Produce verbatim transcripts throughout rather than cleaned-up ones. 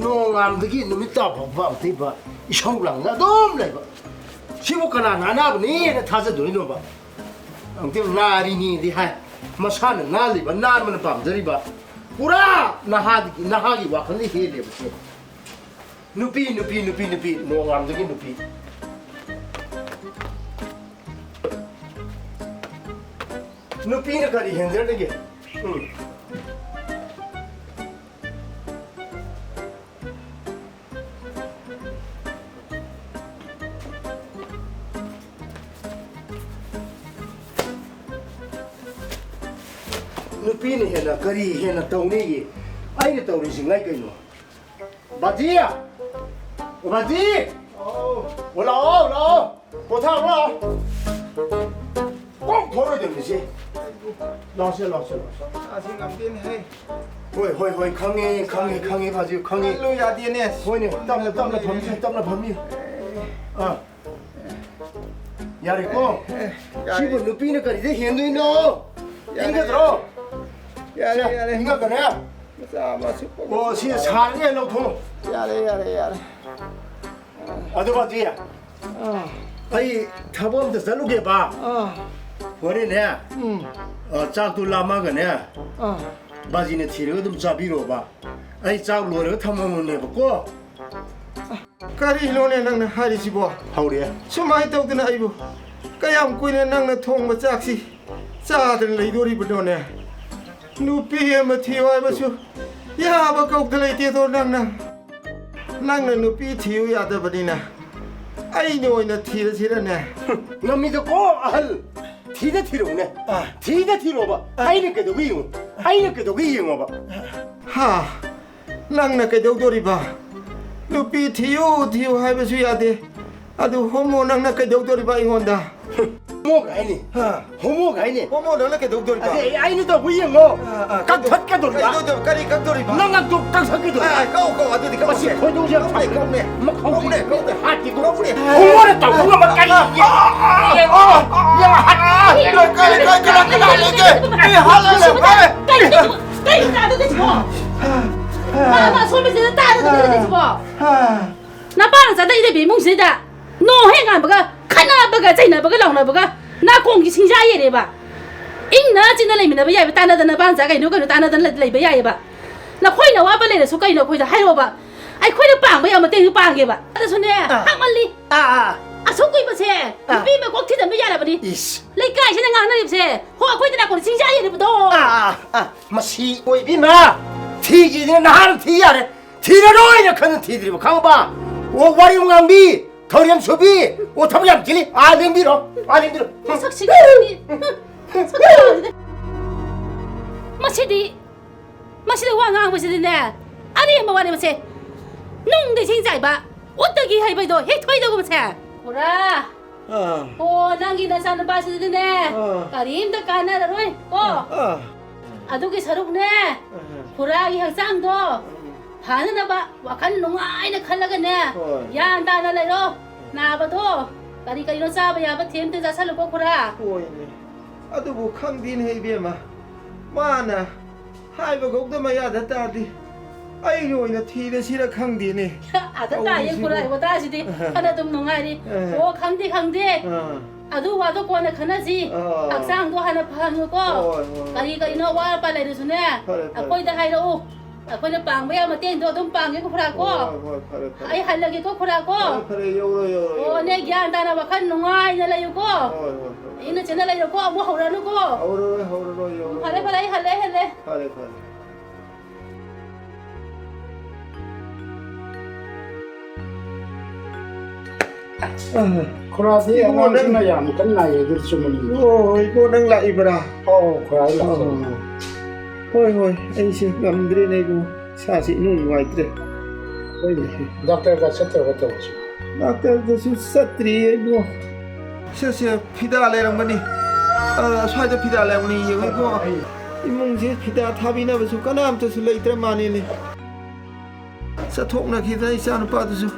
ꯅꯣꯡꯉꯥꯟꯕꯗꯒꯤ ꯅꯨꯃꯤꯠ ꯇꯥ ꯐꯥꯎꯕ ꯑꯝꯇꯩꯕ ꯏꯁꯧ ꯂꯥꯡꯅ ꯑꯗꯨꯝ ꯂꯩꯕ꯫ ꯁꯤꯕꯨ ꯀꯅꯥꯅ ꯑꯅꯥꯕꯅꯦꯅ ꯊꯥꯖꯗꯣꯏꯅꯣꯕ? ꯑꯝꯇ ꯅꯥꯔꯤꯅꯦꯗꯤ ꯍꯥꯏ, ꯃꯁꯥꯅ ꯅꯥꯜꯂꯤꯕ, ꯅꯥꯟꯕꯅ ꯄꯥꯝꯖꯔꯤꯕ꯫ ꯄꯨꯔꯥ ꯅꯍꯥꯒꯤ, ꯅꯍꯥꯒꯤ ꯋꯥꯈꯜꯗꯤ ꯍꯦꯜꯂꯦꯕ ꯁꯦ꯫ ꯅꯨꯄꯤ, ꯅꯨꯄꯤ, ꯅꯨꯄꯤ, ꯅꯨꯄꯤ, ꯅꯣꯡꯉꯥꯟꯕꯗꯒꯤ ꯅꯨꯄꯤ꯫ ꯅꯨꯄꯤꯅ ꯀꯔꯤ ꯍꯦꯟꯖꯔꯤꯒꯦ? ꯎꯝ꯫ ꯅꯨꯄꯤꯅ ꯍꯦꯟꯅ ꯀꯔꯤ ꯍꯦꯟꯅ ꯇꯧꯅꯤꯒꯦ? ꯑꯩꯅ ꯇꯧꯔꯤꯁꯤ ꯉꯥꯏ ꯀꯩꯅꯣ? ꯕꯥꯖꯤ! ꯑꯣ, ꯕꯥꯖꯤ! ꯑꯣ, ꯂꯥꯛꯑꯣ, ꯂꯥꯛꯑꯣ꯫ ꯄꯣꯊꯥꯔꯣ, ꯂꯥꯛꯑꯣ꯫ ꯀꯣꯛ ꯊꯣꯔꯣꯏꯗꯕꯅꯤ ꯁꯤ꯫ ꯂꯥꯛꯑꯣꯁꯦ, ꯂꯥꯛꯑꯣꯁꯦ, ꯂꯥꯛꯑꯣꯁꯦ꯫ ꯑꯁꯤ ꯉꯝꯗꯦꯅꯦꯍꯦ꯫ ꯍꯣꯏ, ꯍꯣꯏ, ꯍꯣꯏ, ꯈꯪꯉꯦ, ꯈꯪꯉꯦ, ꯈꯪꯉꯦ, ꯕꯥꯖꯤ, ꯈꯪꯉꯦ꯫ ꯀꯜꯂꯨ ꯌꯥꯗꯦꯅꯦ꯫ ꯍꯣꯏꯅꯦ, ꯇꯞꯅ, ꯇꯞꯅ ꯐꯝꯁꯤ, ꯇꯞꯅ ꯐꯝꯃꯤ꯫ ꯑꯥ꯫ ꯌꯥꯔꯦꯀꯣ? ꯑꯦ, ꯌꯥꯔꯦ꯫ ꯁꯤꯕꯨ ꯅꯨꯄꯤꯅ ꯀꯔꯤꯗ ꯍꯦꯟꯗꯣꯏꯅꯣ? ꯌꯥꯔꯦ, ꯏꯟꯒꯗ꯭ꯔꯣ? ꯌꯥꯔꯦ, ꯁꯦ, ꯌꯥꯔꯦ꯫ ꯏꯟꯒꯗ꯭ꯔꯦ? ꯃꯆꯥ ꯃꯁꯨ ꯄꯣꯛꯄ ꯑꯣ, ꯁꯤ ꯁꯥꯔꯤꯉꯩ ꯂꯧꯊꯣꯛꯑꯣ꯫ ꯌꯥꯔꯦ, ꯌꯥꯔꯦ, ꯌꯥꯔꯦ꯫ ꯑꯗꯨ ꯕꯥꯖꯤ, ꯑꯥ꯫ ꯑꯩ ꯊꯕꯛ ꯑꯝꯇ ꯆꯠꯂꯨꯒꯦꯕ꯫ ꯑꯥ꯫ ꯍꯣꯔꯦꯟꯅꯦ, ꯎꯝ꯫ ꯑ, ꯆꯥꯛꯇꯨ ꯂꯥꯝꯃꯒꯅꯦ, ꯑꯥ꯫ ꯕꯥꯖꯤꯅ ꯊꯤꯔꯒ ꯑꯗꯨꯝ ꯆꯥꯕꯤꯔꯣꯕ꯫ ꯑꯩ ꯆꯥꯛ ꯂꯣꯏꯔꯒ ꯊꯝꯃꯝꯃꯕꯅꯦꯕꯀꯣ꯫ ꯀꯔꯤꯅꯣꯅꯦ ꯅꯪꯅ ꯍꯥꯏꯔꯤꯁꯤꯕꯣ? ꯍꯧꯔꯦ꯫ ꯁꯨꯃꯥꯏꯅ ꯇꯧꯗꯅ ꯑꯩꯕꯨ ꯀꯌꯥꯝ ꯀꯨꯏꯅ ꯅꯪꯅ ꯊꯣꯡꯕ ꯆꯥꯛꯁꯤ ꯆꯥꯗꯅ ꯂꯩꯗꯣꯔꯤꯕꯅꯣꯅꯦ? ꯅꯨꯄꯤ ꯑꯃ ꯊꯤꯌꯨ ꯍꯥꯏꯕꯁꯨ ꯌꯥꯕ ꯀꯧꯇ ꯂꯩꯇꯦꯗꯣ ꯅꯪꯅ꯫ ꯅꯪꯅ ꯅꯨꯄꯤ ꯊꯤꯌꯨ ꯌꯥꯗꯕꯅꯤꯅ ꯑꯩꯅ ꯑꯣꯏꯅ ꯊꯤꯔꯁꯤꯔꯅꯦ? ꯉꯝꯃꯤꯗꯀꯣ ꯑꯍꯜ, ꯊꯤꯗ ꯊꯤꯔꯛꯎꯅꯦ꯫ ꯑꯥ꯫ ꯊꯤꯗ ꯊꯤꯔꯛꯑꯣꯕ꯫ ꯑꯥ꯫ ꯑꯩꯅ ꯀꯩꯗꯧꯒꯦ ꯌꯦꯡꯉꯨ꯫ ꯑꯩꯅ ꯀꯩꯗꯧꯒꯦ ꯌꯦꯡꯉꯣꯕ꯫ ꯍꯥ? ꯅꯪꯅ ꯀꯩꯗꯧꯗꯣꯔꯤꯕ? ꯅꯨꯄꯤ ꯊꯤꯌꯨ, ꯊꯤꯌꯨ ꯍꯥꯏꯕꯁꯨ ꯌꯥꯗꯦ꯫ ꯑꯗꯨ ꯍꯣꯃꯣ ꯅꯪꯅ ꯀꯩꯗꯧꯗꯣꯔꯤꯕ ꯑꯩꯉꯣꯟꯗ? ꯍꯣꯃꯣ ꯀꯥꯏꯅꯦ꯫ ꯍꯥ? ꯍꯣꯃꯣ ꯀꯥꯏꯅꯦ꯫ ꯍꯣꯃꯣ ꯅꯪꯅ ꯀꯩꯗꯧꯗꯣꯔꯤꯕ? ꯑꯗꯩ ꯑꯩꯅ ꯇꯧꯕ ꯌꯦꯡꯉꯣ꯫ ꯑꯥ, ꯑꯥ, ꯀꯛꯊꯠꯀꯗꯣꯔꯤꯕ꯫ ꯀꯩꯗꯧꯗꯣꯔꯤꯕ? ꯀꯔꯤ ꯀꯛꯇꯣꯔꯤꯕ? ꯅꯪ ꯑꯗꯨ ꯀꯛꯊꯠꯀꯗꯣꯔꯤꯕ꯫ ꯑꯥ, ꯑꯥ, ꯀꯛꯎ, ꯀꯛꯎ, ꯑꯗꯨꯗꯤ ꯀꯛꯎ꯫ ꯃꯁꯤ ꯈꯣꯏꯗꯧꯁꯦ ꯌꯥꯝ ꯀꯛꯎꯅꯦ, ꯁꯥꯎꯅꯤꯡꯉꯦ꯫ ꯀꯛꯎꯅꯦ꯫ ꯃꯈꯣꯡꯁꯦ ꯀꯛꯎꯅꯦ, ꯀꯛꯎꯅꯦ꯫ ꯍꯥꯠꯀꯦ ꯀꯛꯎꯅꯦ꯫ ꯍꯣꯃꯣꯅ ꯇꯧꯕ ꯉꯝꯕ ꯀꯔꯤ? ꯑꯥ, ꯑꯥ, ꯑꯥ, ꯑꯥ, ꯑꯥ, ꯀꯔꯤ, ꯀꯔꯤ, ꯀꯔꯤ, ꯀꯔꯤ ꯂꯩꯒꯦ? ꯑꯩ ꯍꯥꯠꯂꯦ, ꯂꯩ꯫ ꯀꯩ ꯀꯩ ꯀꯩ ꯀꯩ ꯀꯩ ꯀꯩ ꯀꯩ ꯀꯩ ꯀꯩ ꯃꯥ, ꯃꯥ ꯁꯣꯝꯕꯁꯤꯗ ꯇꯥꯗꯅ ꯂꯩꯔꯤꯁꯤꯕꯣ? ꯅꯄꯥꯅ ꯆꯠꯂꯛꯏꯗꯕꯤ ꯏꯃꯨꯡꯁꯤꯗ ꯅꯣꯡ ꯍꯦꯛ ꯉꯥꯟꯕꯒ ꯈꯠꯅꯕꯒ ꯆꯩꯅꯕꯒ ꯂꯥꯎꯅꯕꯒ ꯅꯥꯀꯣꯡꯒꯤ ꯁꯤꯡꯖꯥ ꯌꯦꯔꯦꯕ꯫ ꯏꯪꯅ ꯆꯤꯛꯅ ꯂꯩꯃꯤꯟꯅꯕ ꯌꯥꯏꯕ, ꯇꯥꯟꯅꯗꯅ ꯅꯄꯥꯅ ꯆꯥ ꯀꯩꯅꯣ ꯀꯩꯅꯣ ꯇꯥꯟꯅꯗꯅ ꯂꯩꯕ ꯌꯥꯏꯌꯦꯕ꯫ ꯅꯈꯣꯏꯅ ꯑꯋꯥꯕ ꯂꯩꯔꯁꯨ ꯀꯩꯅꯣ ꯑꯩꯈꯣꯏꯗ ꯍꯥꯏꯔꯛꯑꯣꯕ꯫ ꯑꯩꯈꯣꯏꯅ ꯄꯥꯡꯕ ꯌꯥꯕ ꯃꯇꯦꯡꯁꯨ ꯄꯥꯡꯒꯦꯕ꯫ ꯑꯗꯨꯁꯨꯅꯦ, ꯑꯥ꯫ ꯍꯥꯞꯃꯜꯂꯤ꯫ ꯑꯥ, ꯑꯥ꯫ ꯑꯁꯨꯛ ꯀꯨꯏꯕꯁꯦ ꯑꯥ꯫ ꯅꯨꯄꯤ ꯃꯀꯣꯛ ꯊꯤꯗꯕ ꯌꯥꯔꯕꯅꯤ꯫ ꯏꯁ꯫ ꯂꯩꯀꯥꯏꯁꯤꯗ ꯉꯥꯡꯅꯔꯤꯕꯁꯦ, ꯍꯣ, ꯑꯩꯈꯣꯏꯗ ꯅꯥꯀꯣꯡ ꯁꯤꯡꯖꯥ ꯌꯦꯔꯤꯕꯗꯣ꯫ ꯑꯥ, ꯑꯥ, ꯑꯥ꯫ ꯃꯁꯤ ꯑꯣꯏꯕꯤꯃ ꯊꯤꯒꯤꯗꯤ ꯅꯍꯥꯟ ꯊꯤ ꯌꯥꯔꯦ꯫ ꯊꯤꯔꯔꯣꯏꯅ ꯈꯟꯅ ꯊꯤꯗ꯭ꯔꯤꯕ ꯈꯪꯉꯕ? ꯑꯣ, ꯋꯥꯔꯤ ꯉꯥꯡꯕꯤ, ꯊꯧꯔꯦꯝ ꯁꯨꯕꯤ, ꯑꯣ, ꯊꯕꯛ ꯌꯥꯝ ꯆꯤꯜꯂꯤ꯫ ꯑꯥ, ꯂꯦꯡꯕꯤꯔꯣ, ꯑꯥ, ꯂꯦꯡꯕꯤꯔꯣ꯫ ꯃꯁꯛꯁꯤꯒ꯫ ꯃꯁꯤꯗꯤ, ꯃꯁꯤꯗ ꯋꯥ ꯉꯥꯡꯕꯁꯤꯗꯤꯅꯦ, ꯑꯔꯦꯝꯕ ꯋꯥꯅꯤ ꯃꯁꯦ꯫ ꯅꯨꯡꯗ ꯏꯁꯤꯡ ꯆꯥꯏꯕ, ꯎꯠꯇꯒꯤ ꯍꯩꯕꯩꯗꯣ ꯍꯦꯛ ꯊꯣꯏꯗꯧꯕ ꯃꯁꯦ꯫ ꯄꯨꯔꯥ꯫ ꯑꯥ꯫ ꯑꯣ, ꯅꯪꯒꯤ ꯅꯆꯥꯅꯨꯄꯥꯁꯤꯗꯤꯅꯦ, ꯑꯥ꯫ ꯀꯔꯤꯝꯇ ꯀꯥꯟꯅꯔꯔꯣꯏ ꯀꯣ꯫ ꯑꯥ꯫ ꯑꯗꯨꯒꯤ ꯁꯔꯨꯛꯅꯦ, ꯑꯥ꯫ ꯈꯨꯔꯥꯒꯤ ꯍꯛꯆꯥꯡꯗꯣ ꯎꯝ꯫ ꯐꯅꯅꯕ ꯋꯥꯈꯜ ꯅꯨꯡꯉꯥꯏꯅ ꯈꯜꯂꯒꯅꯦ, ꯍꯣꯏ꯫ ꯒ꯭ꯌꯥꯟ ꯇꯥꯅ ꯂꯩꯔꯣ꯫ ꯅꯥꯕꯗꯣ ꯀꯔꯤ ꯀꯔꯤꯅꯣ ꯆꯥꯕ ꯌꯥꯕ ꯊꯦꯝ ꯊꯦꯝ ꯆꯥꯁꯜꯂꯨꯀꯣ ꯈꯨꯔꯥ꯫ ꯍꯣꯏꯅꯦ꯫ ꯑꯗꯨꯕꯨ ꯈꯪꯗꯦꯅꯦ ꯏꯕꯦꯝꯃ, ꯃꯥꯅ ꯍꯥꯏꯕ ꯈꯛꯇ ꯃꯌꯥꯗ ꯇꯥꯗꯦ꯫ ꯑꯩꯒꯤ ꯑꯣꯏꯅ ꯊꯤꯔꯁꯤꯔ ꯈꯪꯗꯦꯅꯦ꯫ ꯑꯗ ꯇꯥꯏꯌꯦ ꯇꯧꯔꯤꯁꯤꯕꯨ꯫ ꯈꯨꯔꯥꯏ ꯋꯥꯇꯥꯁꯤꯗꯤ꯫ ꯑꯍ꯫ ꯐꯅ ꯑꯗꯨꯝ ꯅꯨꯡꯉꯥꯏꯔꯤ꯫ ꯑꯍ꯫ ꯑꯣ, ꯈꯪꯗꯦ, ꯈꯪꯗꯦ꯫ ꯑꯥ꯫ ꯑꯗꯨ ꯋꯥꯗꯣ ꯀꯣꯟꯅ ꯈꯟꯅꯁꯤ꯫ ꯑꯥ꯫ ꯍꯛꯆꯥꯡꯗꯣ ꯍꯥꯟꯅ ꯐꯍꯟꯉꯨꯀꯣ꯫ ꯍꯣꯏ, ꯍꯣꯏ, ꯍꯣꯏ꯫ ꯀꯔꯤ ꯀꯔꯤꯅꯣ ꯑꯋꯥꯠ ꯑꯄꯥ ꯂꯩꯔꯁꯨꯅꯦ, ꯐꯔꯦ, ꯐꯔꯦ, ꯑꯩꯈꯣꯏꯗ ꯐꯔꯦ꯫ ꯍꯥꯏꯔꯛꯎ꯫ ꯑꯩꯈꯣꯏꯅ ꯄꯥꯡꯕ ꯌꯥꯕ ꯃꯇꯦꯡꯗꯣ ꯑꯗꯨꯝ ꯄꯥꯡꯒꯦꯀꯣ ꯈꯨꯔꯥ ꯀꯣ꯫ ꯍꯣꯏ, ꯍꯣꯏ, ꯐꯔꯦ, ꯐꯔꯦ꯫ ꯑꯩ ꯍꯜꯂꯒꯦꯀꯣ ꯈꯨꯔꯥ ꯀꯣ꯫ ꯐꯔꯦ, ꯐꯔꯦ, ꯌꯧꯔꯣ, ꯌꯧꯔꯣ, ꯑꯣ, ꯌꯧꯔꯣ꯫ ꯅꯦ, ꯒ꯭ꯌꯥꯟ ꯇꯥꯅ ꯋꯥꯈꯜ ꯅꯨꯡꯉꯥꯏꯅ ꯂꯩꯌꯨꯀꯣ꯫ ꯍꯣꯏ, ꯍꯣꯏ, ꯍꯣꯏ꯫ ꯏꯪꯅ ꯆꯤꯛꯅ ꯂꯩꯔꯣꯀꯣ, ꯑꯃꯨꯛ ꯍꯧꯔꯅꯨꯀꯣ꯫ ꯍꯧꯔꯔꯣꯏ, ꯍꯧꯔꯔꯣꯏ, ꯌꯧꯔꯣ, ꯐꯔꯦ, ꯌꯧꯔꯣ꯫ ꯐꯔꯦ, ꯑꯩ ꯍꯜꯂꯦ, ꯑꯩ ꯍꯜꯂꯦ꯫ ꯐꯔꯦ, ꯐꯔꯦ꯫ ꯈꯨꯔꯥꯗꯤ ꯏꯕꯨꯡꯉꯣ, ꯑꯉꯥꯡꯁꯤꯅ ꯅꯪ ꯌꯥꯝ ꯀꯟꯅ ꯅꯥꯏꯌꯦ, ꯑꯗꯨ ꯆꯨꯝꯃꯤ꯫ ꯑꯣ, ꯏꯕꯨꯡꯉꯣ, ꯅꯪ ꯂꯥꯛꯏꯕ꯭ꯔꯥ? ꯑꯧ, ꯈꯨꯔꯥ, ꯑꯩ ꯂꯥꯛꯆꯕꯅꯤ꯫ ꯑꯣ꯫ ꯍꯣꯏ, ꯍꯣꯏ, ꯑꯩꯁꯦ ꯉꯝꯗ꯭ꯔꯦꯅꯦ, ꯏꯕꯨꯡꯉꯣ꯫ ꯏꯁꯥꯁꯤ ꯏꯅꯨꯡ ꯅꯨꯡꯉꯥꯏꯇ꯭ꯔꯦ꯫ ꯍꯣꯏꯅꯦ, ꯗꯥꯛꯇꯔꯒ ꯆꯠꯇ꯭ꯔꯕ ꯇꯧꯔꯤꯁꯤ? ꯗꯥꯛꯇꯔꯗꯁꯨ ꯆꯠꯇ꯭ꯔꯤꯌꯦ, ꯏꯕꯨꯡꯉꯣ꯫ ꯁꯦ, ꯁꯦ, ꯐꯤꯗꯥ ꯂꯩꯔꯝꯒꯅꯤ꯫ ꯑ, ꯑꯁ꯭ꯋꯥꯏꯗ ꯐꯤꯗꯥ ꯂꯩꯔꯝꯒꯅꯤ, ꯌꯦꯡꯉꯨꯀꯣ꯫ ꯏꯃꯨꯡꯁꯦ ꯐꯤꯗꯥ ꯊꯥꯕꯤꯅꯕꯁꯨ ꯀꯅꯥꯝꯇꯁꯨ ꯂꯩꯇ꯭ꯔ ꯃꯥꯜꯂꯦꯅꯦ꯫ ꯆꯠꯊꯣꯛꯅꯈꯤꯗꯅ ꯏꯆꯥꯅꯨꯄꯥꯗꯨꯁꯨ꯫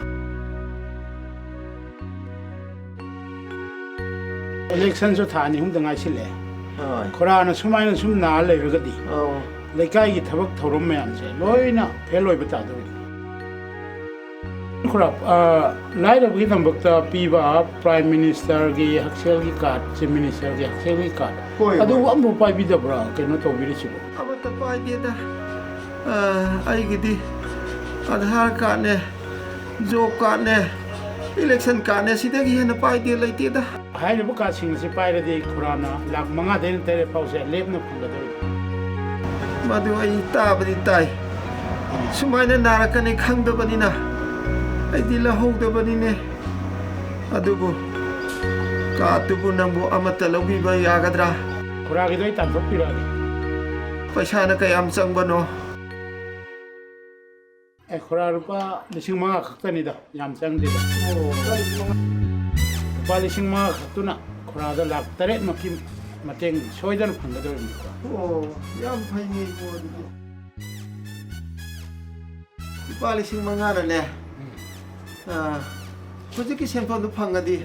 ꯏꯂꯦꯛꯁꯟꯁꯨ ꯊꯥ ꯑꯅꯤ ꯑꯍꯨꯝꯗ ꯉꯥꯏꯁꯤꯜꯂꯛꯑꯦ꯫ ꯍꯣꯏ꯫ ꯈꯨꯔꯥꯅ ꯁꯨꯃꯥꯏꯅ ꯁꯨꯝ ꯅꯥ ꯂꯩꯔꯒꯗꯤ ꯑꯧ꯫ ꯂꯩꯀꯥꯏꯒꯤ ꯊꯕꯛ ꯊꯧꯔꯝ ꯃꯌꯥꯝꯁꯦ ꯂꯣꯏꯅ ꯐꯦꯜ ꯑꯣꯏꯕ ꯇꯥꯗꯣꯔꯤ꯫ ꯈꯨꯔꯥ, ꯑ, ꯂꯥꯏꯔꯕꯒꯤꯗꯃꯛꯇ ꯄꯤꯕ ꯄ꯭ꯔꯥꯏꯝ ꯃꯤꯅꯤꯁꯇꯔꯒꯤ ꯍꯛꯁꯦꯜꯒꯤ ꯀꯥꯔꯗ, ꯆꯤꯐ ꯃꯤꯅꯤꯁꯇꯔꯒꯤ ꯍꯛꯁꯦꯜꯒꯤ ꯀꯥꯔꯗ, ꯍꯣꯏ, ꯑꯗꯨ ꯍꯣꯏ꯫ ꯑꯃꯐꯥꯎ ꯄꯥꯏꯕꯤꯗꯕ꯭ꯔꯥ ꯀꯩꯅꯣ ꯇꯧꯕꯤꯔꯤꯁꯤꯕꯣ? ꯑꯃꯠꯇ ꯄꯥꯏꯗꯦꯗ꯫ ꯑ, ꯑꯩꯒꯤꯗꯤ ꯑꯙꯥꯔ ꯀꯥꯔꯗꯅꯦ, ꯖꯣꯕ ꯀꯥꯔꯗꯅꯦ, ꯏꯂꯦꯛꯁꯟ ꯀꯥꯔꯗꯅꯦ, ꯁꯤꯗꯒꯤ ꯍꯦꯟꯅ ꯄꯥꯏꯗꯦ, ꯂꯩꯇꯦꯗ꯫ ꯍꯥꯏꯔꯤꯕ ꯀꯥꯔꯗꯁꯤꯡ ꯑꯁꯤ ꯄꯥꯏꯔꯗꯤ ꯈꯨꯔꯥꯅ ꯂꯥꯈ ꯃꯉꯥꯗꯩꯅ ꯇꯔꯦꯠ ꯐꯥꯎꯁꯦ ꯂꯦꯞꯅ ꯐꯪꯒꯗꯧꯔꯤꯕꯅꯤ꯫ ꯃꯗꯨ ꯑꯩ ꯇꯥꯕꯗꯤ ꯇꯥꯏ꯫ ꯁꯨꯃꯥꯏꯅ ꯅꯥꯔꯛꯀꯅꯤ ꯈꯪꯗꯕꯅꯤꯅ ꯑꯩꯗꯤ ꯂꯧꯍꯧꯗꯕꯅꯤꯅꯦ꯫ ꯑꯗꯨꯕꯨ ꯀꯥꯔꯗꯇꯨꯕꯨ ꯅꯪꯕꯨ ꯑꯃꯠꯇ ꯂꯧꯕꯤꯕ ꯌꯥꯒꯗ꯭ꯔꯥ? ꯈꯨꯔꯥꯒꯤꯗꯣ ꯑꯩ ꯇꯥꯟꯊꯣꯛꯄꯤꯔꯛꯑꯒꯦ꯫ ꯄꯩꯁꯥꯅ ꯀꯌꯥꯝ ꯆꯪꯕꯅꯣ? ꯑꯦ, ꯈꯨꯔꯥ, ꯂꯨꯄꯥ ꯂꯤꯁꯤꯡ ꯃꯉꯥ ꯈꯛꯇꯅꯤꯗ, ꯌꯥꯝ ꯆꯪꯗꯦꯗ꯫ ꯑꯣ꯫ ꯂꯨꯄꯥ ꯂꯤꯁꯤꯡ ꯃꯉꯥ ꯈꯛꯇꯨꯅ ꯈꯨꯔꯥꯗ ꯂꯥꯈ ꯇꯔꯦꯠꯃꯛꯀꯤ ꯃꯇꯦꯡ ꯁꯣꯏꯗꯅ ꯐꯪꯒꯗꯧꯔꯤꯕꯅꯤ꯫ ꯑꯣ, ꯌꯥꯝ ꯐꯩꯅꯦ ꯏꯕꯣ, ꯑꯗꯨꯗꯤ꯫ ꯂꯨꯄꯥ ꯂꯤꯁꯤꯡ ꯃꯉꯥꯅꯅꯦ, ꯎꯝ꯫ ꯑꯥ, ꯍꯧꯖꯤꯛꯀꯤ ꯁꯦꯟꯐꯝꯗꯨ ꯐꯪꯉꯗꯤ,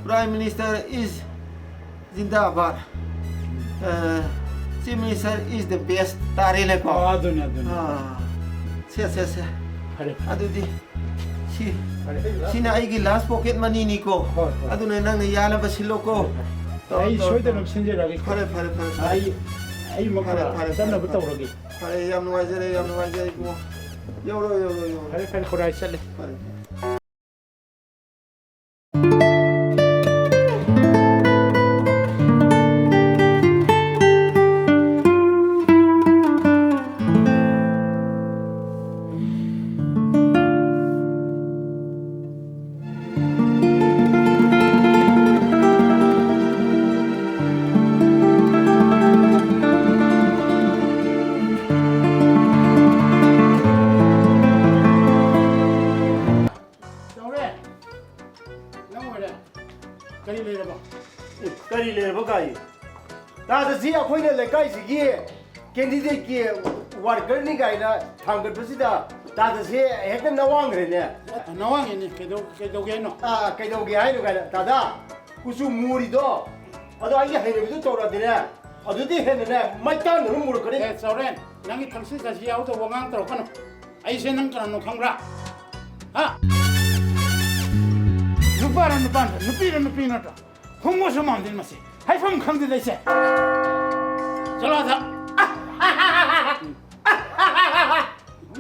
Prime Minister is ꯖꯤꯟꯗꯥꯕꯥꯗ꯫ ꯑ, Chief Minister is the best ꯇꯥꯔꯦꯅꯦꯀꯣ? ꯑꯥ, ꯑꯗꯨꯅꯦ, ꯑꯗꯨꯅꯦ꯫ ꯑꯥ, ꯁꯦ, ꯁꯦ, ꯁꯦ꯫ ꯐꯔꯦ, ꯐꯔꯦ꯫ ꯑꯗꯨꯗꯤ ꯁꯤ, ꯐꯔꯦ꯫ ꯁꯤꯅ ꯑꯩꯒꯤ last pocket moneyꯅꯤꯀꯣ? ꯍꯣꯏ, ꯍꯣꯏ꯫ ꯑꯗꯨꯅ ꯅꯪꯅ ꯌꯥꯅꯕ ꯁꯤꯜꯂꯣꯀꯣ? ꯐꯔꯦ, ꯐꯔꯦ꯫ ꯇꯧꯔꯣ, ꯑꯩ ꯇꯧꯔꯣ, ꯁꯣꯏꯗꯅ ꯇꯧꯔꯣ꯫ ꯁꯤꯟꯖꯔꯛꯑꯒꯦ꯫ ꯐꯔꯦ, ꯐꯔꯦ, ꯐꯔꯦ, ꯐꯔꯦ꯫ ꯑꯩ, ꯑꯩ ꯃꯈꯥ ꯐꯔꯦ, ꯐꯔꯦ, ꯐꯔꯦ, ꯆꯠꯅꯕ ꯐꯔꯦ, ꯐꯔꯦ꯫ ꯇꯧꯔꯒꯦ꯫ ꯐꯔꯦ, ꯌꯥꯝ ꯅꯨꯡꯉꯥꯏꯖꯔꯦ, ꯌꯥꯝ ꯅꯨꯡꯉꯥꯏꯖꯔꯦ, ꯏꯕꯨꯡꯉꯣ꯫ ꯌꯧꯔꯣ, ꯌꯧꯔꯣ, ꯌꯧꯔꯣ꯫ ꯐꯔꯦ, ꯐꯔꯦ, ꯈꯨꯔꯥꯏ ꯆꯠꯂꯦ꯫ ꯐꯔꯦ꯫ ꯌꯧꯔꯦ꯫ ꯅꯪ ꯑꯣꯏꯔꯦ꯫ ꯀꯔꯤ ꯂꯩꯔꯕ? ꯑꯦ, ꯀꯔꯤ ꯂꯩꯔꯕ ꯀꯥꯏ? ꯇꯥꯗ, ꯁꯤ ꯑꯩꯈꯣꯏꯅ ꯂꯩꯀꯥꯏꯁꯤꯒꯤ candidateꯀꯤ workerꯅꯤ ꯀꯥꯏꯅ ꯊꯥꯡꯒꯠꯄꯁꯤꯗ ꯇꯥꯗ, ꯁꯤ ꯍꯦꯛꯇ ꯅꯋꯥꯡꯈ꯭ꯔꯦꯅꯦ꯫ ꯅꯋꯥꯡꯉꯤꯅꯦ꯫ ꯀꯩꯗꯧ-, ꯀꯩꯗꯧꯒꯦ ꯍꯥꯏꯅꯣ? ꯑꯥ, ꯀꯩꯗꯧꯒꯦ ꯍꯥꯏꯅꯣ ꯀꯥꯏꯅ꯫ ꯇꯥꯗ, ꯀꯨꯆꯨ ꯃꯨꯔꯤꯗꯣ, ꯑꯗꯣ ꯑꯩꯒꯤ ꯍꯩꯅꯕꯤꯗꯣ ꯇꯧꯔꯗꯤꯅꯦ, ꯑꯗꯨꯗꯤ ꯍꯦꯟꯅꯅꯦ ꯃꯩꯇꯥꯟꯗꯨꯅ ꯃꯨꯔꯛꯀꯅꯤ꯫ ꯑꯦ, ꯆꯥꯎꯔꯦꯟ, ꯅꯪꯒꯤ ꯊꯛꯁꯤ ꯈꯥꯁꯤ ꯌꯥꯎꯗꯕ ꯋꯥꯉꯥꯡ ꯇꯧꯔꯛꯀꯅꯨ꯫ ꯑꯩꯁꯦ ꯅꯪ ꯀꯅꯥꯅꯣ ꯈꯪꯕ꯭ꯔꯥ? ꯍꯥ? ꯅꯨꯄꯥꯔ ꯅꯨꯄꯥ ꯅꯠꯇ꯭ꯔ, ꯅꯨꯄꯤꯔ ꯅꯨꯄꯤ ꯅꯠꯇ꯭ꯔ? ꯍꯣꯃꯣꯁꯨ ꯃꯥꯟꯗꯦ ꯃꯁꯤ꯫ ꯍꯥꯏꯐꯝ ꯈꯪꯗꯦꯗ ꯑꯩꯁꯦ꯫ ꯆꯠꯂꯣ ꯑꯥꯗ꯫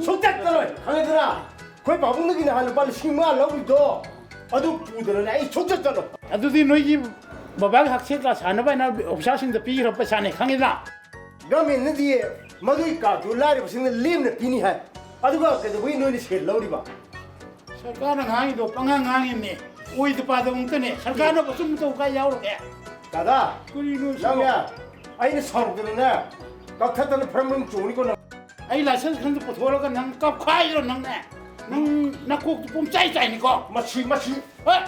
ꯁꯨꯡꯆꯠ ꯆꯠꯂꯣꯏ꯫ ꯈꯪꯉꯦꯗꯅ? ꯑꯩꯈꯣꯏ ꯄꯥꯕꯨꯡꯗꯒꯤ ꯅꯍꯥꯟ ꯂꯨꯄꯥ ꯂꯤꯁꯤꯡ ꯃꯉꯥ ꯂꯧꯔꯤꯗꯣ, ꯑꯗꯨ ꯄꯨꯗꯅꯅꯦ ꯑꯩ ꯁꯨꯡꯆꯠ ꯆꯠꯂꯣꯏ꯫ ꯑꯗꯨꯗꯤ ꯅꯣꯏꯒꯤ ꯕꯕꯥꯒꯤ ꯍꯛꯁꯦꯜ ꯀꯥꯔꯗ ꯁꯥꯟꯅꯕ ꯍꯥꯏꯅ ꯑꯣꯐꯤꯁꯥꯔꯁꯤꯡꯗ ꯄꯤꯈ꯭ꯔꯕ ꯄꯩꯁꯥꯅꯦ, ꯈꯪꯉꯤꯗꯅ? ꯒꯃꯦꯟꯅꯗꯤ ꯃꯗꯨꯒꯤ ꯀꯥꯔꯗꯇꯨ ꯂꯥꯏꯔꯕꯁꯤꯡꯅ ꯂꯦꯝꯅ ꯄꯤꯅꯤ ꯍꯥꯏ꯫ ꯑꯗꯨꯒ ꯀꯩꯗꯧꯕꯒꯤ ꯅꯣꯏꯅ ꯁꯦꯜ ꯂꯧꯔꯤꯕ? ꯁꯔꯀꯥꯔꯅ ꯉꯥꯡꯉꯤꯗꯣ ꯄꯉꯥꯡ ꯉꯥꯡꯉꯤꯕꯅꯦ꯫ ꯑꯣꯏꯗ ꯄꯥꯗꯕ ꯉꯥꯛꯇꯅꯦ꯫ ꯁꯔꯀꯥꯔꯅ ꯑꯆꯨꯝꯕ ꯇꯧ ꯀꯥꯏ ꯌꯥꯎꯔꯒꯦ? ꯗꯥꯗꯥ, ꯀꯔꯤꯅꯣ ꯁꯤꯕꯣ? ꯅꯪꯅꯦ, ꯑꯩꯅ ꯁꯥꯎꯔꯛꯇꯅꯅꯦ, ꯀꯛꯊꯠꯇꯅ ꯐ꯭ꯔꯝ ꯐ꯭ꯔꯝ ꯆꯣꯡꯅꯤꯀꯣ ꯅꯪ꯫ ꯑꯩ ꯂꯥꯏꯁꯦꯟꯁ ꯈꯪꯗ ꯄꯨꯊꯣꯛꯂꯒ ꯅꯪ ꯀꯞꯈꯥꯏꯗ꯭ꯔꯣ ꯅꯪꯅꯦ? ꯅꯪ ꯅꯀꯣꯛꯇꯨ ꯄꯨꯝꯆꯥꯏ ꯆꯥꯏꯅꯤꯀꯣ꯫ ꯃꯁꯤ, ꯃꯁꯤ꯫ ꯍꯣꯏ꯫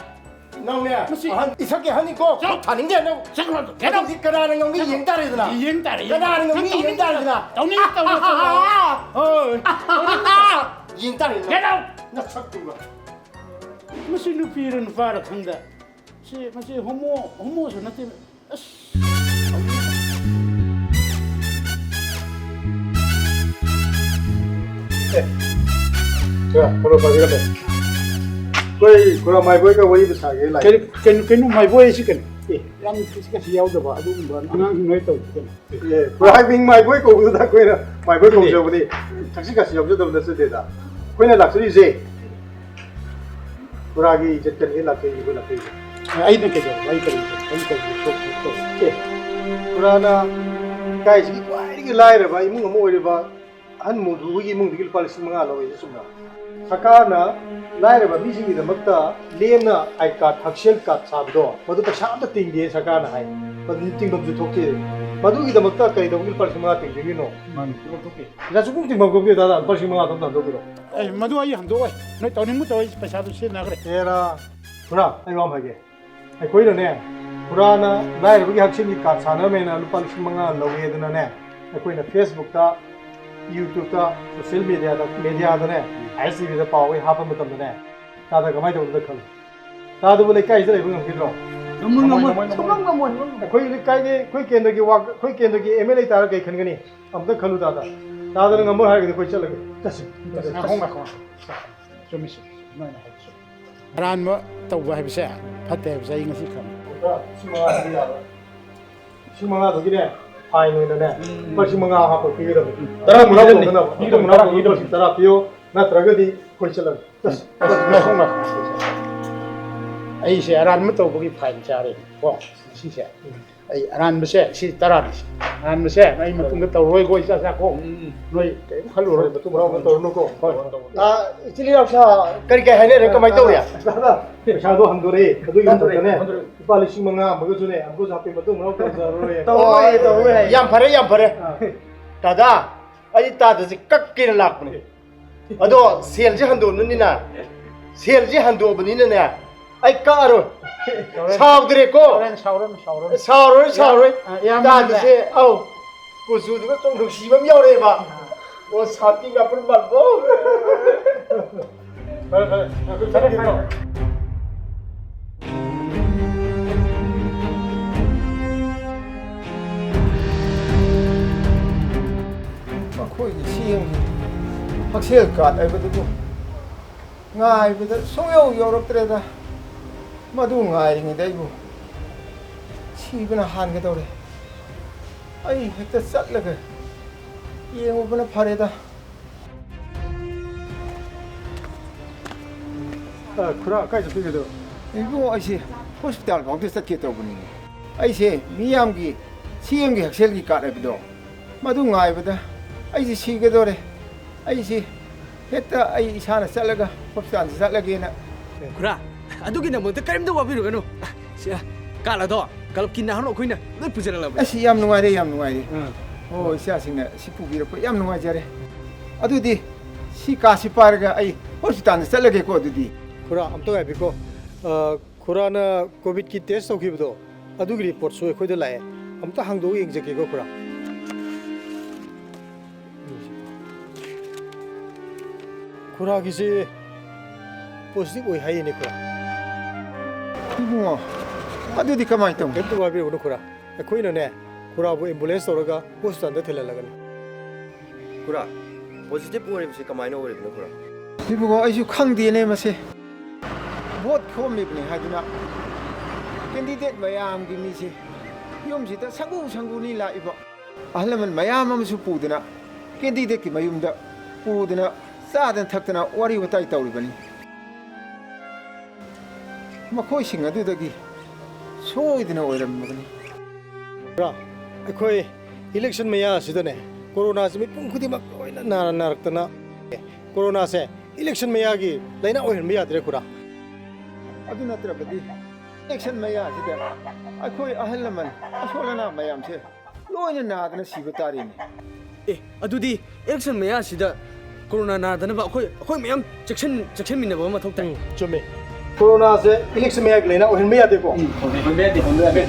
ꯅꯪꯅꯦ, ꯃꯁꯤ ꯑꯍꯟ, ꯏꯁꯛꯀꯤ ꯑꯍꯟꯅꯤꯀꯣ꯫ ꯆꯠꯂꯣ꯫ ꯊꯥꯅꯤꯡꯗꯦ ꯅꯪ꯫ ꯆꯠꯈ꯭ꯔꯣ ꯑꯗꯨꯝ꯫ ꯆꯠꯂꯣ꯫ ꯑꯗꯨꯗꯤ ꯀꯅꯥꯅ ꯉꯝꯒꯦ ꯌꯦꯡ ꯇꯥꯔꯦꯗꯅ꯫ ꯌꯦꯡ ꯇꯥꯔꯦ, ꯌꯦꯡ ꯀꯅꯥꯅ ꯇꯥꯔꯦ꯫ ꯉꯝꯅꯤ ꯅꯪ ꯌꯦꯡ ꯇꯥꯔꯦꯗꯅ꯫ ꯇꯧꯅꯤꯡ-, ꯇꯧꯅꯤꯡ-, ꯇꯧꯅꯤꯡ-, ꯇꯧꯅꯤꯡ-, ꯇꯧꯅꯤꯡ-, ꯌꯦꯡ ꯇꯥꯔꯦꯗꯅ꯫ Get out! ꯅꯁꯛꯇꯨꯒ꯫ ꯃꯁꯤ ꯅꯨꯄꯤꯔ ꯅꯨꯄꯥꯔ ꯈꯪꯗ꯫ ꯁꯤ, ꯃꯁꯤ ꯍꯣꯃꯣ, ꯍꯣꯃꯣꯁꯨ ꯅꯠꯇꯦ꯫ ꯑꯁ꯫ ꯑꯦ, ꯈꯔ, ꯈꯔ ꯄꯥꯏꯕꯤꯔꯝꯃꯦ꯫ ꯑꯩꯈꯣꯏ ꯈꯨꯔꯥ ꯃꯥꯏꯕꯣꯏꯒ ꯋꯥꯔꯤꯗ ꯁꯥꯒꯦ ꯂꯥꯛꯑꯦ꯫ ꯀꯩꯅꯣ, ꯀꯩꯅꯣ, ꯀꯩꯅꯣ ꯃꯥꯏꯕꯣꯏ ꯍꯥꯏꯁꯤ ꯀꯩꯅꯣ? ꯑꯦ, ꯌꯥꯝ ꯊꯛꯁꯤ ꯈꯥꯁꯤ ꯌꯥꯎꯗꯕ ꯑꯗꯨꯒꯨꯝꯕ ꯑꯉꯥꯡꯁꯤꯡ ꯅꯣꯏ ꯇꯧꯔꯤꯁꯤ ꯀꯩꯅꯣ? ꯑꯦ, ꯈꯨꯔꯥꯏ ꯃꯤꯡ ꯃꯥꯏꯕꯣꯏ ꯀꯧꯕꯗꯨꯗ ꯑꯩꯈꯣꯏꯅ ꯃꯥꯏꯕꯣꯏ ꯀꯧꯖꯕꯅꯤ꯫ ꯊꯛꯁꯤ ꯈꯥꯁꯤ ꯌꯥꯎꯖꯗꯕ ꯅꯠꯆꯗꯦꯗ꯫ ꯑꯩꯈꯣꯏꯅ ꯂꯥꯛꯆꯔꯤꯁꯦ ꯈꯨꯔꯥꯒꯤ ꯏꯖꯠ ꯀꯟꯒꯦ ꯂꯥꯛꯆꯔꯤꯁꯦ, ꯑꯩꯈꯣꯏ ꯂꯥꯛꯆꯔꯤꯁꯦ꯫ ꯑꯦ, ꯑꯩꯅ ꯀꯩꯗꯧꯕ? ꯑꯩ ꯀꯔꯤ, ꯑꯩ ꯀꯔꯤ ꯁꯣꯛ-, ꯁꯣꯛ-, ꯁꯣꯛ-, ꯑꯦ, ꯈꯨꯔꯥꯅ ꯂꯩꯀꯥꯏꯁꯤꯒꯤ ꯈ꯭ꯋꯥꯏꯗꯒꯤ ꯂꯥꯏꯔꯕ ꯏꯃꯨꯡ ꯑꯃ ꯑꯣꯏꯔꯤꯕ ꯑꯍꯟ ꯃꯣꯗꯨꯒꯤ ꯏꯃꯨꯡꯗꯒꯤ ꯂꯨꯄꯥ ꯂꯤꯁꯤꯡ ꯃꯉꯥ ꯂꯧꯔꯛꯏꯁꯦ ꯆꯨꯝꯕ꯭ꯔꯥ? ꯁꯔꯀꯥꯔꯅ ꯂꯥꯏꯔꯕ ꯃꯤꯁꯤꯡꯒꯤꯗꯃꯛꯇ ꯂꯦꯝꯅ ꯑꯥꯏ ꯀꯥꯔꯗ, ꯍꯛꯁꯦꯜ ꯀꯥꯔꯗ ꯁꯥꯕꯗꯣ, ꯃꯗꯨ ꯄꯩꯁꯥ ꯑꯝꯇ ꯇꯤꯡꯗꯦ ꯁꯔꯀꯥꯔꯅ ꯍꯥꯏ꯫ ꯃꯗꯨꯗꯤ ꯇꯤꯡꯐꯝꯁꯨ ꯊꯣꯛꯇꯦ꯫ ꯃꯗꯨꯒꯤꯗꯃꯛꯇ ꯀꯩꯗꯧꯕꯒꯤ ꯂꯨꯄꯥ ꯂꯤꯁꯤꯡ ꯃꯉꯥ ꯇꯤꯡꯗꯣꯏꯅꯣ? ꯃꯥꯅꯤ, ꯇꯤꯡꯐꯝ ꯊꯣꯛꯇꯦ꯫ ꯄꯩꯁꯥ ꯁꯨꯡꯇꯤꯡ ꯇꯤꯡꯐꯝ ꯊꯣꯛꯇꯦ, ꯗꯥꯗꯥ, ꯂꯨꯄꯥ ꯂꯤꯁꯤꯡ ꯃꯉꯥ ꯑꯗꯨꯝ ꯍꯟꯗꯣꯛꯈꯤꯔꯣ꯫ ꯑꯦ, ꯃꯗꯨ ꯑꯩ ꯍꯟꯗꯣꯛꯑꯣꯏ꯫ ꯅꯣꯏ ꯇꯧꯅꯤꯡꯕ ꯇꯧ, ꯑꯩ ꯄꯩꯁꯥꯗꯨ ꯁꯤꯖꯤꯟꯅꯈ꯭ꯔꯦ꯫ ꯑꯦꯔꯥ, ꯈꯨꯔꯥ, ꯑꯩ ꯋꯥ ꯑꯃ ꯍꯥꯏꯒꯦ꯫ ꯑꯩꯈꯣꯏꯅꯅꯦ, ꯈꯨꯔꯥꯅ ꯂꯥꯏꯔꯕꯒꯤ ꯍꯛꯁꯦꯜꯒꯤ ꯀꯥꯔꯗ ꯁꯥꯟꯅꯔꯝꯃꯦꯅ ꯂꯨꯄꯥ ꯂꯤꯁꯤꯡ ꯃꯉꯥ ꯂꯧꯋꯦꯗꯅꯅꯦ, ꯑꯩꯈꯣꯏꯅ Facebook-ꯇ, YouTube-ꯇ, social media-ꯗ, media-ꯗꯅꯦ, ꯑꯥꯏ ꯑꯦꯁ ꯇꯤ ꯚꯤꯗ ꯄꯥꯎ ꯑꯩ ꯍꯥꯞꯄ ꯃꯇꯝꯗꯅꯦ, ꯇꯥꯗ ꯀꯃꯥꯏꯅ ꯇꯧꯒꯗꯕ ꯈꯜꯂꯨ? ꯇꯥꯗꯕꯨ ꯂꯩꯀꯥꯏꯁꯤꯗ ꯂꯩꯕ ꯉꯝꯈꯤꯗ꯭ꯔꯣ? ꯉꯝꯃꯣꯏ, ꯉꯝꯃꯣꯏ, ꯉꯝꯃꯣꯏ, ꯉꯝꯃꯣꯏ꯫ ꯁꯨꯡꯉꯝ ꯉꯝꯃꯣꯏ꯫ ꯑꯩꯈꯣꯏ ꯂꯩꯀꯥꯏꯒꯤ, ꯑꯩꯈꯣꯏ ꯀꯦꯟꯗ꯭ꯔꯒꯤ ꯋꯥ-, ꯑꯩꯈꯣꯏ ꯀꯦꯟꯗ꯭ꯔꯒꯤ ꯑꯦꯝ ꯑꯦꯜ ꯑꯦ ꯇꯥꯔꯒ ꯀꯩ ꯈꯟꯒꯅꯤ? ꯑꯝꯇ ꯈꯜꯂꯨ ꯇꯥꯗ꯫ ꯇꯥꯗꯅ ꯉꯝꯃꯣꯏ ꯍꯥꯏꯔꯒꯗꯤ ꯑꯩꯈꯣꯏ ꯆꯠꯂꯒꯦ꯫ ꯆꯠꯁꯤ꯫ ꯉꯥꯏꯈꯣ, ꯉꯥꯏꯈꯣ, ꯉꯥꯏꯈꯣ꯫ ꯆꯨꯝꯃꯤ, ꯆꯨꯝꯃꯤ, ꯆꯨꯝꯃꯤ꯫ ꯅꯣꯏꯅ ꯍꯥꯏꯕ ꯆꯨꯝꯃꯤ꯫ ꯑꯔꯥꯟꯕ ꯇꯧꯕ ꯍꯥꯏꯕꯁꯦ ꯐꯠꯇꯦ ꯍꯥꯏꯕꯁꯦ ꯑꯩ ꯉꯁꯤ ꯈꯪꯉꯤ꯫ ꯂꯤꯁꯤꯡ ꯃꯉꯥꯗꯨꯗꯤ ꯌꯥꯔꯣꯏ꯫ ꯂꯤꯁꯤꯡ ꯃꯉꯥꯗꯨꯒꯤꯅꯦ, ꯐꯥꯏꯟ ꯑꯣꯏꯅꯅꯦ, ꯎꯝ꯫ ꯂꯨꯄꯥ ꯂꯤꯁꯤꯡ ꯃꯉꯥ ꯍꯥꯞꯄ ꯄꯤꯒꯗꯕꯅꯤ꯫ ꯎꯝ꯫ ꯇꯔꯥ ꯃꯉꯥ ꯄꯤꯒꯗꯕꯅꯤ꯫ ꯇꯧꯅꯅꯕ꯫ ꯄꯤꯒꯗꯕꯅꯤ, ꯃꯇꯨꯡ ꯃꯅꯥꯎ ꯇꯔꯥ ꯇꯧꯕꯗ ꯂꯨꯄꯥ ꯄꯤꯒꯗꯕꯅꯤ꯫ ꯂꯤꯁꯤꯡ ꯇꯔꯥ ꯄꯤꯌꯣ, ꯅꯠꯇ꯭ꯔꯒꯗꯤ ꯑꯩꯈꯣꯏ ꯆꯠꯂꯒꯦ꯫ ꯆꯠꯁꯤ꯫ ꯉꯥꯏꯈꯣ, ꯉꯥꯏꯈꯣ, ꯉꯥꯏꯈꯣ꯫ ꯑꯩꯁꯦ ꯑꯔꯥꯟꯕ ꯇꯧꯕꯒꯤ ꯐꯥꯏꯟ ꯆꯥꯔꯦ ꯀꯣ ꯉꯁꯤꯁꯦ꯫ ꯎꯝ꯫ ꯑꯩ ꯑꯔꯥꯟꯕꯁꯦ ꯁꯤ ꯇꯔꯥꯅꯤ꯫ ꯑꯔꯥꯟꯕꯁꯦ ꯑꯩ ꯃꯇꯨꯡꯗ ꯇꯧꯔꯣꯏꯀꯣ, ꯏꯆꯥ ꯆꯥ ꯀꯣ꯫ ꯎꯝ, ꯎꯝ꯫ ꯅꯣꯏ ꯀꯔꯤꯝ ꯈꯜꯂꯨꯔꯣꯏ꯫ ꯃꯇꯨꯡ ꯃꯅꯥꯎ ꯑꯃ ꯇꯧꯔꯨꯅꯨꯀꯣ꯫ ꯍꯣꯏ꯫ ꯑꯥ, ꯏꯆꯤꯜ ꯏꯅꯥꯎꯁꯥ ꯀꯔꯤ ꯀꯔꯤ ꯍꯥꯏꯅꯔꯦ? ꯀꯃꯥꯏꯅ ꯇꯧꯔꯤ? ꯄꯩꯁꯥꯗꯣ ꯍꯟꯗꯣꯔꯛꯑꯦ꯫ ꯑꯗꯨꯒꯤ ꯍꯟꯗꯣꯔꯛꯑꯦ, ꯃꯊꯛꯇꯅꯦ, ꯍꯟꯗꯣꯔꯛꯑꯦ꯫ ꯂꯨꯄꯥ ꯂꯤꯁꯤꯡ ꯃꯉꯥ ꯑꯃꯒꯁꯨꯅꯦ, ꯑꯃꯨꯛꯀꯁꯨ ꯍꯥꯞꯄꯦ, ꯃꯇꯨꯡ ꯃꯅꯥꯎ ꯇꯧꯖꯔꯔꯣꯏ꯫ ꯇꯧꯔꯣꯏ, ꯇꯧꯔꯣꯏ ꯍꯥꯏ꯫ ꯌꯥꯝ ꯐꯔꯦ, ꯌꯥꯝ ꯐꯔꯦ꯫ ꯑꯥ꯫ ꯗꯥꯗꯥ, ꯑꯩ ꯇꯥꯗꯁꯦ ꯀꯛꯀꯦꯅ ꯂꯥꯛꯄꯅꯦ꯫ ꯑꯗꯣ ꯁꯦꯜꯁꯦ ꯍꯟꯗꯣꯛꯅꯅꯤꯅ, ꯁꯦꯜꯁꯦ ꯍꯟꯗꯣꯛꯑꯕꯅꯤꯅꯅꯦ, ꯑꯩ ꯀꯛꯑꯔꯣꯏ꯫ ꯁꯥꯎꯔꯦ꯫ ꯁꯥꯎꯗ꯭ꯔꯦꯀꯣ? ꯁꯥꯎꯔꯦ, ꯁꯥꯎꯔꯦ, ꯁꯥꯎꯔꯦ꯫ ꯁꯥꯎꯔꯣꯏ, ꯁꯥꯎꯔꯣꯏ꯫ ꯑ, ꯏꯌꯥꯝꯕꯅ ꯇꯥꯗꯁꯦ, ꯑꯧ, ꯀꯨꯆꯨꯗꯨꯒ ꯆꯣꯡ ꯅꯨꯡꯁꯤꯕ ꯑꯃ ꯌꯥꯎꯔꯛꯑꯦꯕ꯫ ꯑꯣ, ꯁꯥꯇꯤꯟ ꯀꯥꯄꯟ ꯃꯥꯟꯕ꯫ ꯐꯔꯦ, ꯐꯔꯦ꯫ ꯐꯔꯦ, ꯐꯔꯦ꯫ ꯃꯈꯣꯏꯒꯤ ꯁꯤ ꯌꯦꯡꯉꯤ꯫ ꯍꯛꯁꯦꯜ ꯀꯥꯔꯗ ꯍꯥꯏꯕꯗꯨꯕꯨ ꯉꯥꯏꯕꯗ ꯁꯨꯡꯌꯧ ꯌꯧꯔꯛꯇ꯭ꯔꯦꯗ꯫ ꯃꯗꯨ ꯉꯥꯏꯔꯤꯉꯩꯗ ꯑꯩꯕꯨ ꯁꯤꯕꯅ ꯍꯥꯟꯒꯗꯧꯔꯦ꯫ ꯑꯩ ꯍꯦꯛꯇ ꯆꯠꯂꯒ ꯌꯦꯡꯉꯨꯕꯅ ꯐꯔꯦꯗ꯫ ꯑ, ꯈꯨꯔꯥ, ꯀꯥꯏ ꯆꯠꯇꯣꯏꯅꯣ? ꯏꯕꯨꯡꯉꯣ, ꯑꯩꯁꯦ ꯍꯣꯁꯄꯤꯇꯥꯜ ꯐꯥꯎꯗ ꯆꯠꯀꯦ ꯇꯧꯕꯅꯤꯅꯦ꯫ ꯑꯩꯁꯦ ꯃꯤꯌꯥꯝꯒꯤ ꯁꯤ ꯑꯦꯝꯒꯤ ꯍꯛꯁꯦꯜꯒꯤ ꯀꯥꯔꯗ ꯍꯥꯏꯕꯗꯣ, ꯃꯗꯨ ꯉꯥꯏꯕꯗ ꯑꯩꯁꯦ ꯁꯤꯒꯗꯧꯔꯦ꯫ ꯑꯩꯁꯦ ꯍꯦꯛꯇ ꯑꯩ ꯏꯁꯥꯅ ꯆꯠꯂꯒ ꯍꯣꯁꯄꯤꯇꯥꯜꯗ ꯆꯠꯂꯒꯦꯅ꯫ ꯈꯨꯔꯥ, ꯑꯗꯨꯒꯤꯗꯃꯛꯇ ꯀꯔꯤꯝꯇ ꯋꯥꯕꯤꯔꯨꯒꯅꯨ꯫ ꯁꯤ, ꯀꯥꯔꯗ ꯑꯗꯣ ꯀ꯭ꯂꯕꯀꯤ ꯅꯍꯥꯔꯣꯜ ꯑꯩꯈꯣꯏꯅ ꯂꯣꯏ ꯄꯨꯖꯔꯛꯂꯕꯅꯤ꯫ ꯑꯁ, ꯌꯥꯝ ꯅꯨꯡꯉꯥꯏꯔꯦ, ꯌꯥꯝ ꯅꯨꯡꯉꯥꯏꯔꯦ꯫ ꯑꯥ꯫ ꯑꯣ, ꯏꯆꯥꯁꯤꯡꯅ ꯁꯤ ꯄꯨꯕꯤꯔꯛꯄ ꯌꯥꯝ ꯅꯨꯡꯉꯥꯏꯖꯔꯦ꯫ ꯑꯗꯨꯗꯤ ꯁꯤ ꯀꯥꯔꯗꯁꯤ ꯄꯥꯏꯔꯒ ꯑꯩ ꯍꯣꯁꯄꯤꯇꯥꯜꯗ ꯆꯠꯂꯒꯦꯀꯣ ꯑꯗꯨꯗꯤ꯫ ꯈꯨꯔꯥ, ꯑꯝꯇ ꯉꯥꯏꯕꯤꯀꯣ꯫ ꯑ, ꯈꯨꯔꯥꯅ ꯀꯣꯚꯤꯗꯀꯤ ꯇꯦꯁ ꯇꯧꯈꯤꯕꯗꯣ, ꯑꯗꯨꯒꯤ ꯔꯤꯄꯣꯔꯠꯁꯨ ꯑꯩꯈꯣꯏꯗ ꯂꯥꯛꯑꯦ꯫ ꯑꯝꯇ ꯍꯥꯡꯗꯣꯛꯑꯒ ꯌꯦꯡꯖꯒꯦꯀꯣ, ꯈꯨꯔꯥ꯫ ꯈꯨꯔꯥꯒꯤꯁꯦ ꯄꯣꯖꯤꯇꯤꯚ ꯑꯣꯏ ꯍꯥꯏꯌꯦꯅꯦ, ꯈꯨꯔꯥ꯫ ꯏꯕꯨꯡꯉꯣ, ꯑꯗꯨꯗꯤ ꯀꯃꯥꯏꯅ ꯇꯧꯅꯤ? ꯀꯩꯝꯇ ꯋꯥꯕꯤꯔꯨꯅꯨ ꯈꯨꯔꯥ, ꯑꯩꯈꯣꯏꯅꯅꯦ ꯈꯨꯔꯥꯕꯨ ambulance ꯇꯧꯔꯒ hospitalꯗ ꯊꯤꯜꯍꯜꯂꯒꯅꯤ꯫ ꯈꯨꯔꯥ, positive ꯑꯣꯏꯔꯤꯕꯁꯤ ꯀꯃꯥꯏꯅ ꯑꯣꯏꯔꯤꯕꯅꯣ ꯈꯨꯔꯥ? ꯏꯕꯨꯡꯉꯣ, ꯑꯩꯁꯨ ꯈꯪꯗꯦꯅꯦ ꯃꯁꯦ꯫ Vote ꯈꯣꯝꯃꯤꯕꯅꯤ ꯍꯥꯏꯗꯨꯅ candidate ꯃꯌꯥꯝꯒꯤ ꯃꯤꯁꯦ ꯌꯨꯝꯁꯤꯗ ꯁꯪꯒꯨ ꯁꯪꯒꯨꯅꯤ ꯂꯥꯛꯏꯕ꯫ ꯑꯍꯜ ꯂꯃꯟ ꯃꯌꯥꯝ ꯑꯃꯁꯨ ꯄꯨꯗꯅ candidateꯀꯤ ꯃꯌꯨꯝꯗ ꯄꯨꯗꯅ ꯆꯥꯗꯅ ꯊꯛꯇꯅ ꯋꯥꯔꯤ ꯋꯥꯇꯥꯏ ꯇꯧꯔꯤꯕꯅꯤ꯫ ꯃꯈꯣꯏꯁꯤꯡ ꯑꯗꯨꯗꯒꯤ ꯁꯣꯏꯗꯅ ꯑꯣꯏꯔꯝꯃꯒꯅꯤ꯫ ꯈꯨꯔꯥ, ꯑꯩꯈꯣꯏ election ꯃꯌꯥ ꯑꯁꯤꯗꯅꯦ, coronaꯁꯤ ꯃꯤꯄꯨꯝ ꯈꯨꯗꯤꯡꯃꯛ ꯂꯣꯏꯅ ꯅꯥꯔ ꯅꯥꯔꯛꯇꯅ, coronaꯁꯦ election ꯃꯌꯥꯒꯤ ꯂꯥꯏꯅꯥ ꯑꯣꯏꯍꯟꯕ ꯌꯥꯗ꯭ꯔꯦ ꯈꯨꯔꯥ꯫ ꯑꯗꯨ ꯅꯠꯇ꯭ꯔꯕꯗꯤ election ꯃꯌꯥ ꯑꯁꯤꯗ ꯑꯩꯈꯣꯏ ꯑꯍꯜ ꯂꯃꯟ, ꯑꯁꯣꯜ ꯑꯅꯥ ꯃꯌꯥꯝꯁꯦ ꯂꯣꯏꯅ ꯅꯥꯗꯅ ꯁꯤꯕ ꯇꯥꯔꯦꯅꯦ꯫ ꯑꯦ, ꯑꯗꯨꯗꯤ election ꯃꯌꯥꯁꯤꯗ corona ꯅꯥꯗꯅꯕ ꯑꯩꯈꯣꯏ, ꯑꯩꯈꯣꯏ ꯃꯌꯥꯝ ꯆꯦꯛꯁꯤꯟ-, ꯆꯦꯛꯁꯤꯟꯃꯤꯟꯅꯕ ꯑꯃ ꯃꯊꯧ ꯇꯥꯏ꯫ ꯎꯝ, ꯆꯨꯝꯃꯦ꯫ Coronaꯁꯦ election ꯃꯌꯥꯒꯤ ꯂꯥꯏꯅꯥ ꯑꯣꯏꯍꯟꯕ ꯌꯥꯗꯦꯀꯣ꯫ ꯎꯝ, ꯑꯣꯏꯍꯟꯕ ꯌꯥꯗꯦ, ꯑꯣꯏꯍꯟꯕ ꯌꯥꯗꯦ꯫